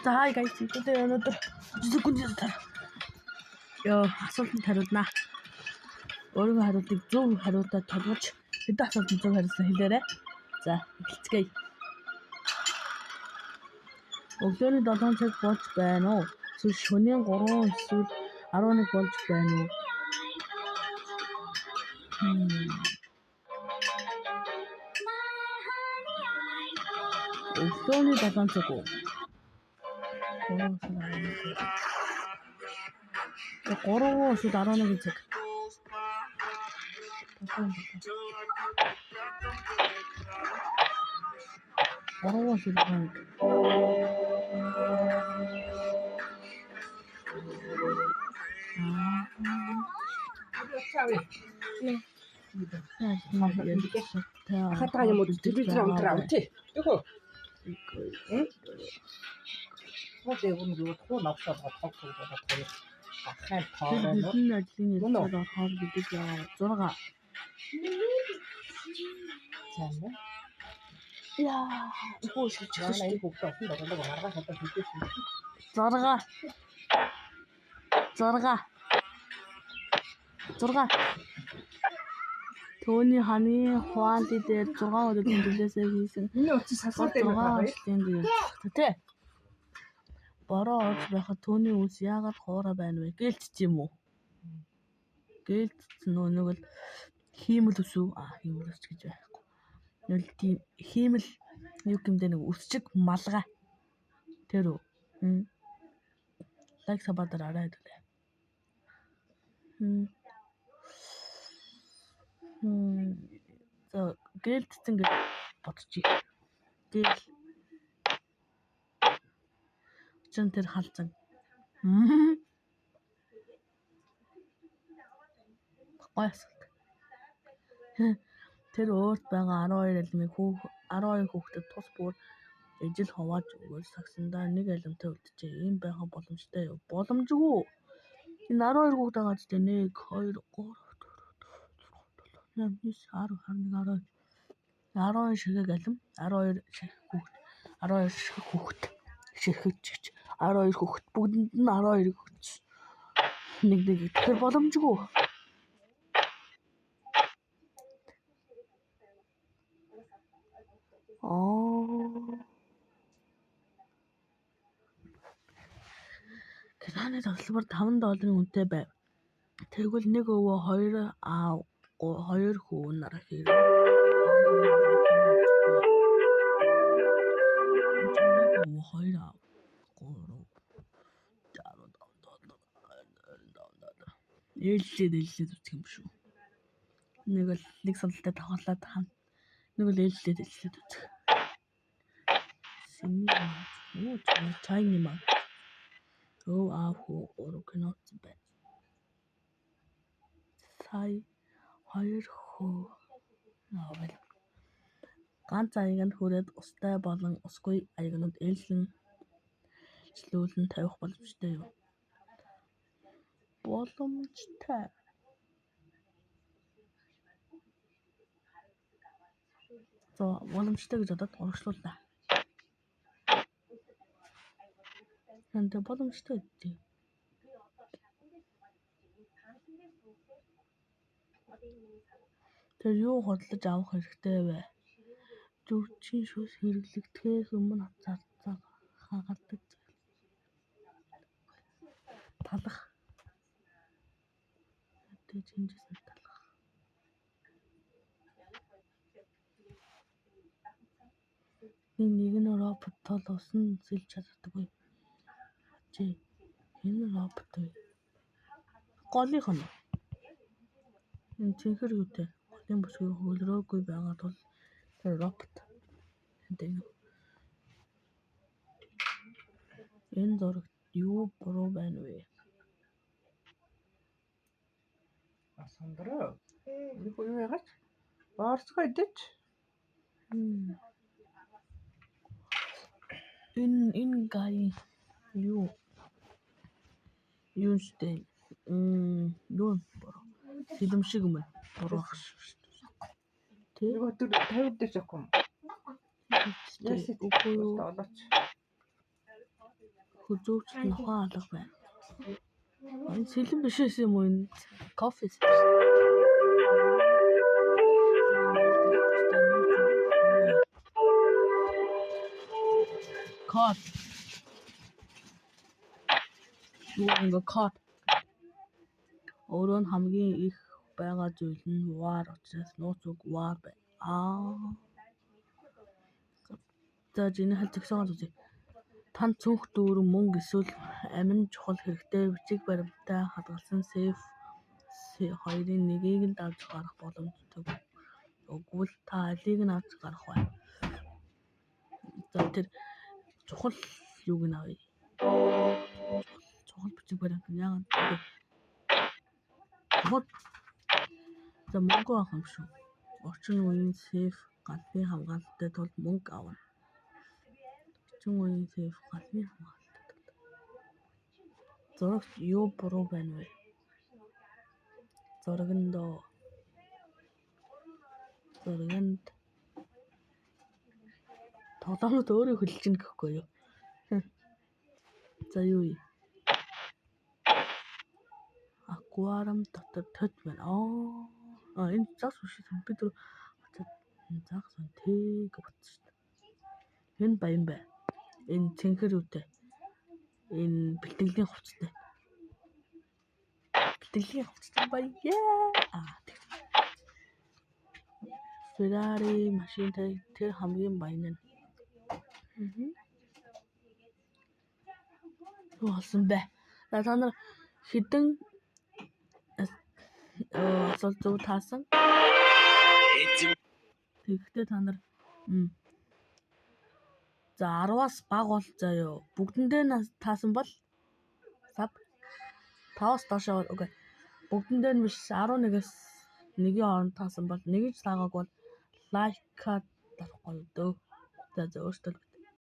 За хай guys, хэдүүлээ өнөөдөр секунд дотор ёо асуултанд хариулнаа. Өөрийнхөө хариултыг зөв хариултаа тулгаж хэдэн асуултанд зөв хариулсан хэлээрэй. За эхэлцгээе. Өглөөний 7 цаг болж байна уу? Эсвэл шөнийн 3 эсвэл 11 болж байна уу? Өглөөний 7 цаг уу? 3 эсвэл 11. 3 эсвэл 11 цаг. 3 эсвэл 11. Хатаа юм уу телевизээр унтраа тий. Тэхөө. Хуу дээгүүр юу хуу новшоо тог тог болоод хоёр ахын тоороо хэдэн ажлын ярилцлагад орохоор гэдэг 6. За нэ. Яа, хөө шилжих Яна шүү. энэ хүүхдээ олон догондог маргааш одоо хэлдэг шин. 6. 6. 6. Төөний ханы Хуанди дээр 6 өдөр тэмдэглээсээ хийсэн. Миний утас сасууд 6 юм байна. ажлын ярилцлагатай тий. Бороо орж байхад түүний үс яагаад хуурай байна вэ? Гэлтч юм уу? Гэлтсэн нөө нэг л хиймэл ус үү? Аа, хиймэл ус гэж байхгүй. Нэг л тийм хиймэл юу гэмдэ нэг үсчиг малгай. Тэр үү? Лайк сабадар арай хэдүүлээ. За гэлтсэн гэж бодчих. Гэл. Учир нь тэр халзан. Гой асуулт. Тэр өөрт байгаа 12 алимыг 12 хүүхдэд тус бүр ижил хувааж өгөөд сагсандаа нэг алимтай үлджээ. Ийм байх нь боломжтой юу? Боломжгүй. Энэ 12 хүүхэд байгаа ч 1 2 3 4 5 6 7 8 9 10 11 12 12 ширхэг алим, 12 хүүхэд, 12 ширхэг хүүхэд, ширхэг чигч, 12 хүүхэд бүгдэнд нь 12 өгч нэг нэг тэгэхээр боломжгүй. Киноны тасалбар 5 долларын үнэтэй байв. Тэгвэл нэг өвөө 2 аав 2 хүү нар хэрэв нэг өвөө 2 аав 3 65 доллар 25 доллар. Ээлжлээд ээлжлээд үзэх юм шүү. Нэг л нэг сандалтай давхарлаад хам. Нэг л ээлжлээд ээлжлээд үзэх. Синий маа. Чайны маа. Өв аав хүү 3 кино үзсэн байна. Сая 2 хүү новел. Ганц аяганд хүрээд устай болон усгүй аягнууд ээлжлэн жилүүлэн тавих боломжтой юу? Боломжтой. За боломжтой гэж бодоод урагшлууллаа. Энд боломжтой гэдэг. Тэр юу худалдаж авах хэрэгтэй вэ? Жүжигчийн шүс хэрэглэгдэхээс өмнө хагалдаг зүйл. Талах. Тэ чинжсэн талах. Нэг нь робот тул усан сэлж чаддаггүй. Чи энэ робот вэ? Голынх нь. Энэ цэнхэр юутай? Голын бүсгүй хөлрөөгүй байгаа тул тэр робот. Энэ зурагт юу буруу байна вэ? Сандраа. Нэг юу яагач? Борцгоо идэж. Энэ гай юу? Юу штэ? Юу буруу? Сэлэм шиг юм байна. Буруу ах шүү. Тэ? Нэг өдөр 50 дээр зөөх юм. Үгүй юу? Олооч. Хүзүүчд нохой алга байна. Энэ сэлэм биш байсан юм уу энэ? Кофе. Код. Юу ингэ код. Өөрөө нь хамгийн их байгаа зүйл нь вар учраас нууц үг вар байна. Аа. За жинхэнэ хэл зөксөн үзье. Танд цүнх дүүрэн мөнгө эсвэл амин чухал хэрэгтэй бичиг баримттай хадгалсан сейф хоёрын нэгийг нь давж гарах боломжтой. Өгвөл та алийг нь авч гарах вэ? За тэр чухал юуг нь авъя. Чухал бичиг баримт яагаад чухал. За мөнгө авах юм шүү. Орчин үеийн сейф галны хамгаалалттай тулд мөнгө авна. Орчин үеийн сейф галны хамгаалалттай тулд. Зурагт юу буруу байна вэ? Зурагнд зурагнд тоглоомнууд өөрөө хөлжинэ гэхгүй юу? За юу юм? Аквариум дотор төд байна. Аа энэ загас биш юм. Би тэр загас байна. Тэг гэж бодсон шүү дээ. Энэ баян бай. Энэ цэнхэр үтэй. Энэ бэлтгэлийн хувцастай. Бэлтгэлийн хувцастай баян. Аа тэг. Ferrari машинтай тэр хамгийн баян нь. Юу болсон бэ? За та нар хэдэн асуулт зөв таасан? Тэгэхдээ та нар за 10-аас бага бол заа юу. Бүгдэндээ таасан бол сав 5-аас доошоо окей. Бүгдэндээ нь биш 11-ээс 1-ийн хооронд таасан бол нэг ч таагааг бол лайкаа дарахгүй дөө. За за өөртөө